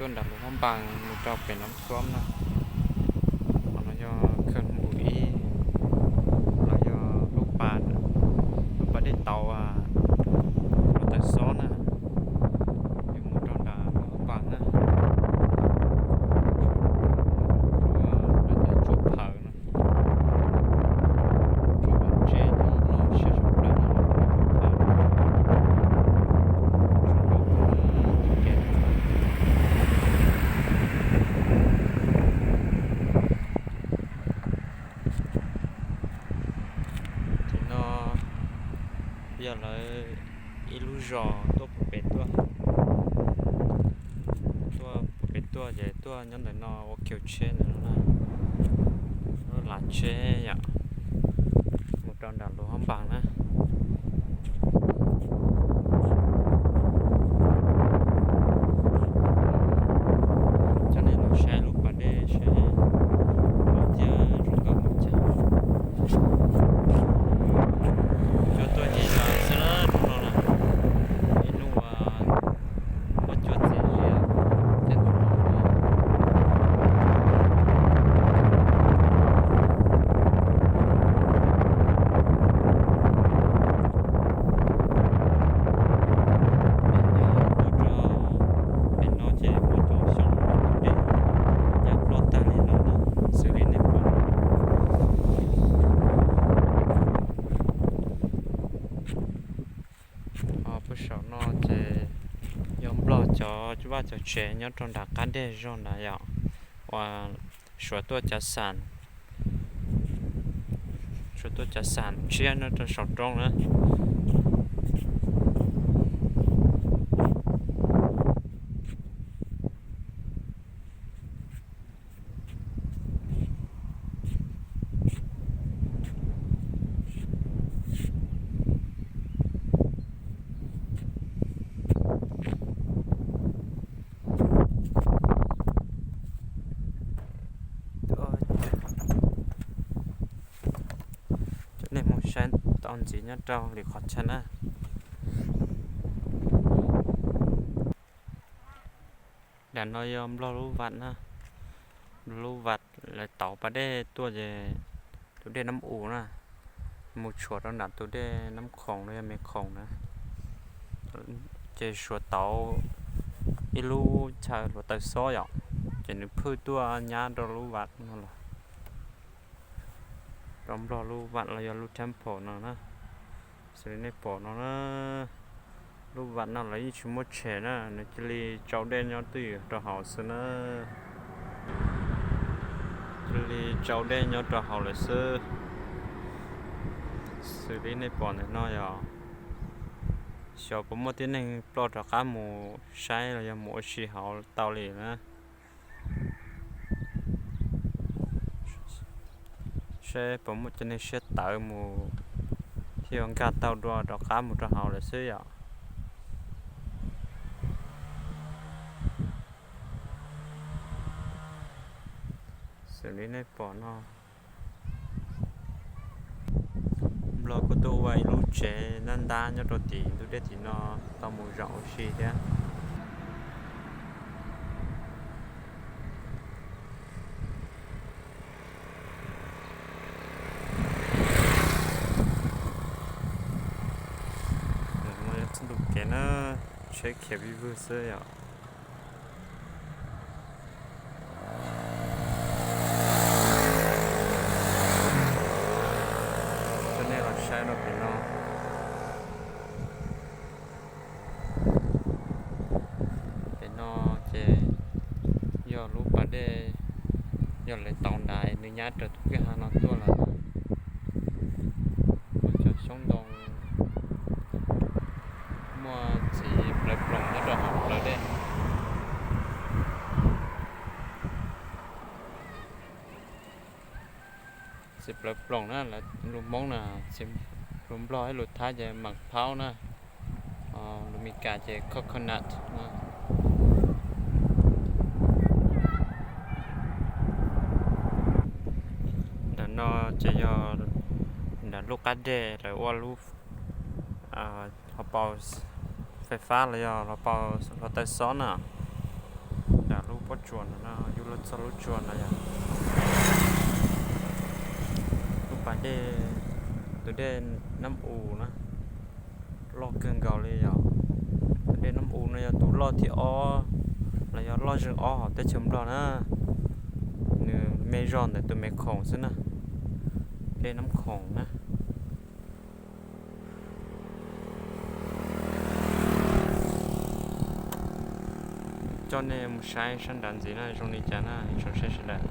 Tuaj nram Luas Hab Npas mus rau pem Nab Xuab na. Qhov no yog khawb npum ib, los yog lub pas, lub pas dej tauv Luas Taw Xob na, yuav mus rau nram Luas Hab Npas na. Tsua, tsua phawv no. Tsua vaj tsev no los siab tshaj plaws no los phawv. Ces no yog lawv ib lub zos tuaj puag pem tuaj, tuaj puag pem tuaj ces tuaj nyob ntawm no ua kiu tsheb ntawm no na, lub lav tsheb yom, mus rau nram Luas Hab Npas na. Coj nej los saib lub pas dej seb, thiab zoo nkauj npaum cas. Cua tuaj ib zaug xwb lawm hnub no na, ib hnub muaj cua txias zias thiab tus no. Pem no ces muaj cov xyoob dej nyab ploj tag li no na, xws li nej pom. Puag saum no ces yog Nplog cov vaj cov tsev nyob rau nram qab dej zog nrad yom, uas Suav tuaj cav xam, Suav tuaj cav xam tshiab nyob rau saum roob na. Coj nej mus saib tau ntxiv nyob rau lwm qhov chaw na. Nram no yog Nplog lub vaj na, Nplog lub vaj, lawv tauv pas dej tuaj ces tus dej Nab U na, mus tshuam rau nram tus dej Nab Khoom los yog Me Khoom na. Ces Suav tauv ib lub chaw Luas Taw Xob yom, ces nws phwj tuaj nyab rau lub vaj no los, rau Nplog lub vaj los yog lub temple no na. Xws li nej pom no na, lub vaj no lawv yeej tsis muab tshem na, nws cia li tsau dej nyob twj ywm rau hauv xwb na. Cia li tsau dej nyob rau hauv lawm xwb. Xws li nej pom ntawm no yog xyov puas muaj tib neeg ploj rov qab mus saib los yog mus ua si hauv tau li na. Seb puas muaj cov neeg siab tawv mus thiaj nkag taug dua rov qab mus rau hauv lawm xwb yom. Xws li nej pom no, Nplog kuj tuaj ua ib lub tsev ntab ntab nyob rau tim ntug dej tim no tau mus zaum ua si thiab. Txhub ntu kev na, tsheb khiav vij vwg xwb yom. Coj nej los saib rau pem no. Pem no ces yog lub pas dej, yog lawv tauv nrad nws nyab raws tus kwj ha no tuaj lawm. Muaj cov xyoob ntoo, muaj txiv plawv ploos nyob rau hauv plawv dej. Txiv plawv ploos na, lus Hmoob na, lus Nplog thiab lus Thaib ces mas phaub na, lus Meskas ces coconut na. Ntawm no ces yog nram lub qab dej lawv ua lub hauv paus fais fab los yog hauv paus hluav taws xob na. Tsua no, yus los txog lub tsua no yog lub pas dej, tus dej Nab U na, loj kawg nkaus li yog. Tus dej Nab U no yog tus loj thib ob los yog loj zeeg ob hauv teb chaws Nplog na. Nws me zog ntawm tus Me Khoom xwb na, dej Nab Khoom na. Coj nej mus saib sab nrad ntxiv na zoo li cas na, ib tsoom saib sawv daws.